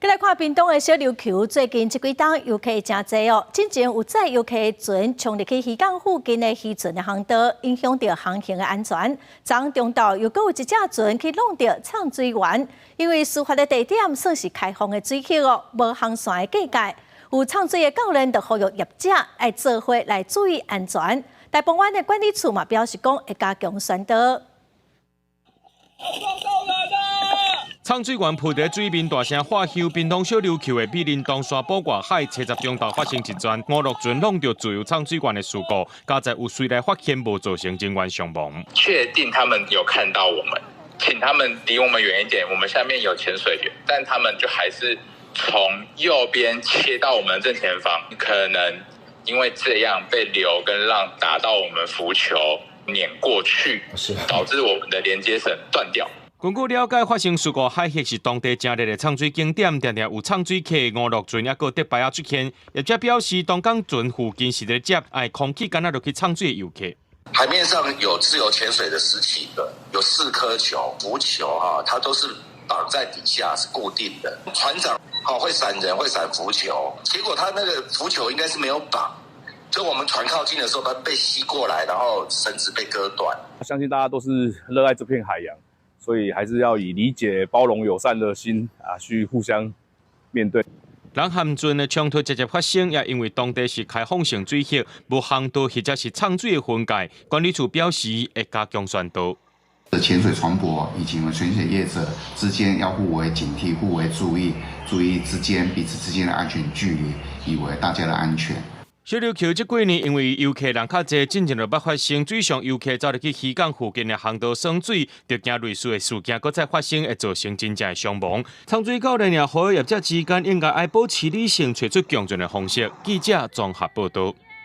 來看屏東的小琉球，最近這幾冬遊客誠濟哦，進前有載遊客的船衝入去漁港附近的漁船的航道，影響著航行的安全。昨中晝又閣有一隻船去挵著泅水員，因為事發的地點算是開放的水域哦，無航線的界界。有泅水的教練就呼籲業者愛做伙來注意安全。大鵬灣的管理處嘛表示講會加強宣導。泅水員浮佇水面大聲喝休，屏東小琉球的美林東沙埔外海，初十中晝發生一轉五六船挵著自由泅水員的事故，佳哉有隨來發現無造成人員傷亡。確定他們有看到我們，請他們離我們遠一點，我們下面有潛水員，但他們就還是從右邊切到我們正前方，可能因為這樣被流跟浪打到我們浮球碾過去，導致我們的連接繩斷掉。根據了解，發生事故海域是當地誠熱的泅水景點，定定有泅水客、五樂船抑閣竹排仔出現。業者表示，當港船附近是咧接愛空氣敢若落去泅水的遊客。海面上有自由潛水的十幾個，有四顆球、浮球哈，它都是綁在底下是固定的。船長哈會閃人，會閃浮球，結果他那個浮球應該是沒有綁，就我們船靠近的時候，它被吸過來，然後繩子被割斷。相信大家都是熱愛這片海洋。所以還是要以理解、包容、友善的心啊，去互相面對。人和船的衝突直接發生，也因為當地是開放性水域，無航道或者是泅水的分界。管理處表示會加強宣導。潛水船舶以及我們潛水業者之間要互為警惕、互為注意，注意之間彼此之間的安全距離，以為大家的安全。小琉球這幾年因為遊客人較濟，進前就捌發生水上遊客走入去漁港附近的航道耍水，就驚類似的事件閣再發生，會造成真正的傷亡。泅水教練也呼籲業者之間應該愛保持理性，揣出共存的方式。記者綜合報導。